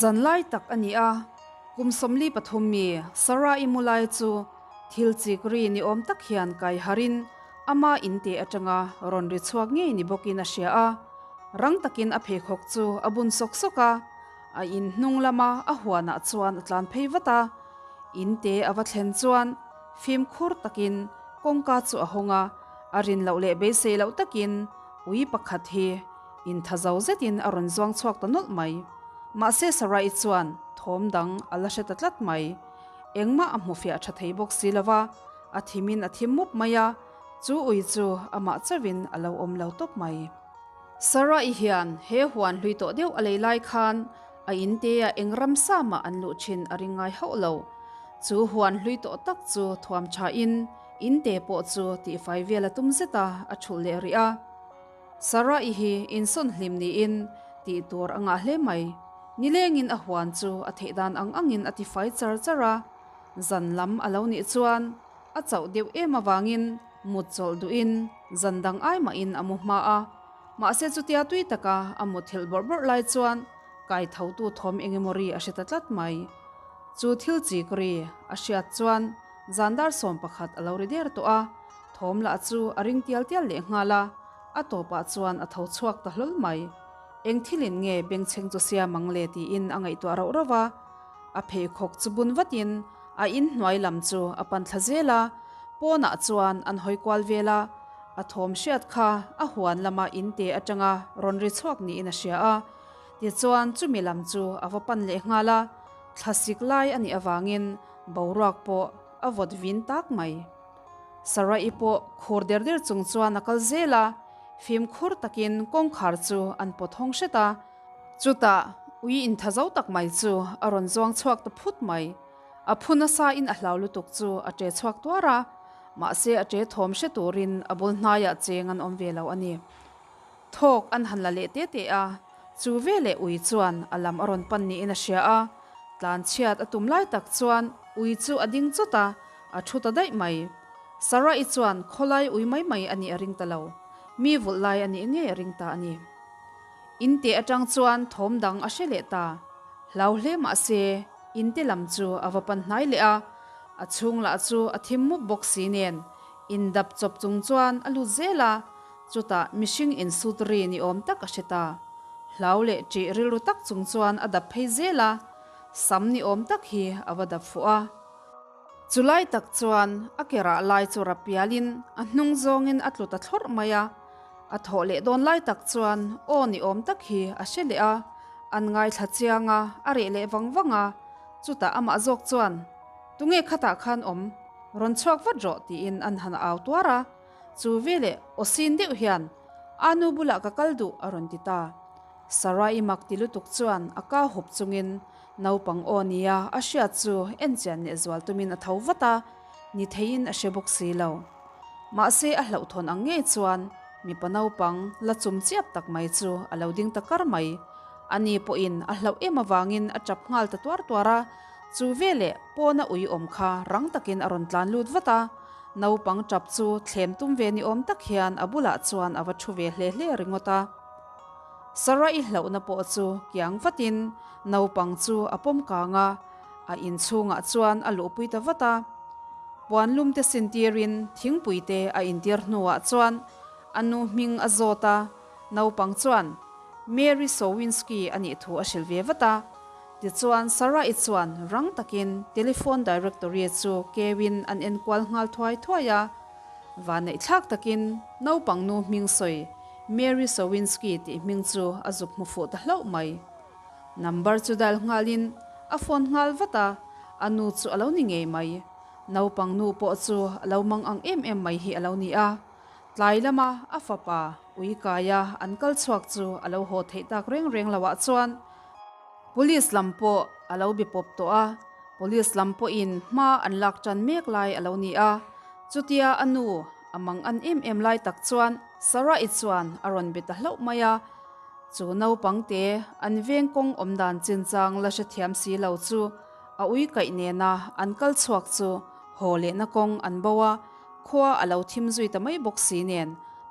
Zan lai tak a ni a, kum 43 mi Sarah-i mu lai chu thil chik ri ni awm tak hian kai harin ama in te atanga rawn ri chhuak ngei ni bawkin a hria a. Rang takin a pheikhawk chu a bun sawk sawk a, a in hnung lama a huanah chuan a tlan phei vat a. In te a va thlen chuan fimkhur takin kawngka chu a hawng a, a rin loh leh beisei loh takin ui pakhat hi intha zo zetin a rawn zuang chhuak ta nawlh mai. Mahse Sarai chuan thawm dang a la hre ta tlat mai. Engmah a hmu fiah tha thei bawk si lo va, a thimin a thim mup mai a, chu ui chu amah chauhin a lo awm lo tawp mai. Sarai hian he huan hlui tawh deuh a lei lai khan a in te a eng ramsa mah an luh thin a ring ngai hauh lo. Chu huan hlui tawh tak chu thuam tha in, in te pawh chu tihfai vel a tum zet a, a thulh leh rih a. Sarai hi insawn hlim niin tih tur a ngah hle mai. Nilengin a huan chu a theih dan ang angin a tifai char char a, zan lam a lo nih chuan a chauh deuh em avangin mut chawlh duhin zan dang ai mahin a mu hma a. Mahse chutia tui taka a muthilh bawrh bawrh lai chuan kai thotu thawm engemaw ri a hre ta tlat mai. Chu thil chik ri a hriat chuan zan dar 11 a lo ri der tawh a. Thawm lah chu a ring tial tial leh nghal a, a tawpah chuan a tho chhuak ta hlawl mai. Eng thilin nge bengchheng chu siam ang le tiin a ngaihtuah rauh rauh a. A pheikhawk chu bun vatin a in hnuai lam chu a pan thla zel a, pawnah chuan an hawi kual vel a, a thawm hriat kha a huan lama in te atanga rawn ri chhuak niin a hria a. Tichuan chumi lam chu a va pan leh nghal a, thlasik lai a nih avangin boruak pawh a vawt vin tak mai. Sarah-i pawh khur der der chung chuan a kal zel a, fimkhur takin kawngkhar chu an pawt hawng hret a. Chutah ui intha zo tak mai chu a rawn zuang chhuak ta phut mai. A phu nasa in a hlau lutuk chu a ṭe chhuak tuar a, mahse a ṭe thawm hre turin a bul hnaiah cheng an awm ve lo a ni. Thawk an han la leh te te a, chu veleh ui chuan a lam a rawn pan niin a hria a, tlanchhiat a tum lai tak chuan ui chu a ding chawt a, A thu ta daih mai. Sarah-i chuan khawlai ui mai mai a nih a ring ta lo. Mi vulh lai a nih ngei a ring ta a ni. In te atang chuan thawm dang a hre leh ta. Hlau hle mah se, in te lam chu a va pan hnai leh a. A chhung lah chu a thim mup bawk si nen, in dap chawp chung chuan a lut zel a. Chutah mihring insut ri ni awm tak a hre ta. Hlau leh ṭih rilru tak chung chuan a dap phei zel a. Sam ni awm tak hi a va dap fuh a. Chu lai tak chuan a ke rah lai chu ra pialin a hnung zawngin a tlu ta thlawrh mai a. A thawh leh dawn lai tak chuan aw ni awm tak hi a hre leh a, an ngaithla chiang a, a reh leh vang vang a. Chutah amah zawk chuan, Tunge khatah khan awm? Rawn chhuak vat rawh tiin an han au tuar a. Chu veleh aw sin deuh hian, A nu bulah ka kal duh a rawn ti ta. Sarah-i mak ti lutuk chuan a kau hup chungin Naupang aw nia a hriat chu enchian leh zual tumin a tho vat a, ni theiin a hre bawk si lo. Mahse a hlauhthawn ang ngei chuan mipa naupang la chum chiap tak mai chu a lo ding ta kar mai. Ani pawhin a hlauh em avangin a tap nghal ta tuar tuar a, chu veleh pawna ui awm kha rang takin a rawn tlan lut vat a, naupang tap chu thlem tum ve ni awm tak hian a bulah chuan a va thu ve hle hle ringawt a. Sarah-i hlauhna pawh chu kiang vatin naupang chu a pawm kang a, a inchhungah chuan a luhpui ta vat a. Puan lum te sin tirin thingpui te a intir hnuah chuan a nu hming a zawt a, naupang chuan Mary Sowinski a nih thu a hrilh ve vat a. Tichuan Sarah-i chuan rang takin telephone directory chu keuin an enkual nghal thuai thuai a. Vaneihthlak takin naupang nu hming sawi Mary Sowinski tih hming chu a zuk hmu fuh ta hlauh mai. Number chu dial nghalin a phone nghal vat a, a nu chu a lo ni ngei mai. Naupang nu pawh chu a lo mang ang em em mai hi a lo ni a. Tlai lama a fapa ui kaia an kal chhuak chu a lo haw theih tak reng reng lo ah chuan Police lam pawh a lo be pawp tawh a, Police lam pawhin hma an lak tan mek lai a lo ni a. Chutia a nu A mang an em em lai tak chuan Sarah-i chuan a rawn be ta hlauh mai a, chu naupang te an veng kawng awm dan chinchang la hrethiam si lo chu a ui kaih nena an kal chhuak chu haw lehna kawng an bo a, khua a lo thim zui ta mai bawk si nen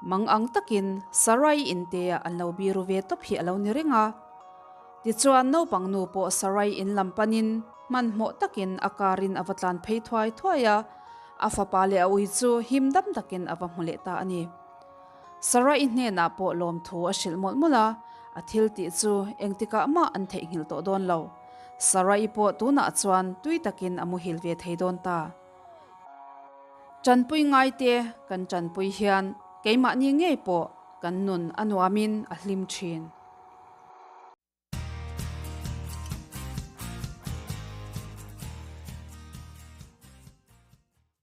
mang ang takin Sarah-i inte ah an lo biru ve tawp hi a lo ni reng a. Tichuan naupang nu pawh Sarai in lam panin hmanhmawh takin a car in a va tlan phei thuai thuai a, a fapa leh a ui chu him dam takin a va hmu leh ta a ni. Sarai hnenah pawh lawmthu a hrilh mawlh mawlh a, a thil tih chu engtikah mah an theihnghilh tawh dawn lo. Sarai pawh tunah chuan tui takin a muhil ve thei dawn ta. Tanpui ngaite kan tanpui hian keimahni ngei pawh kan nun a nuamin a hlim thin.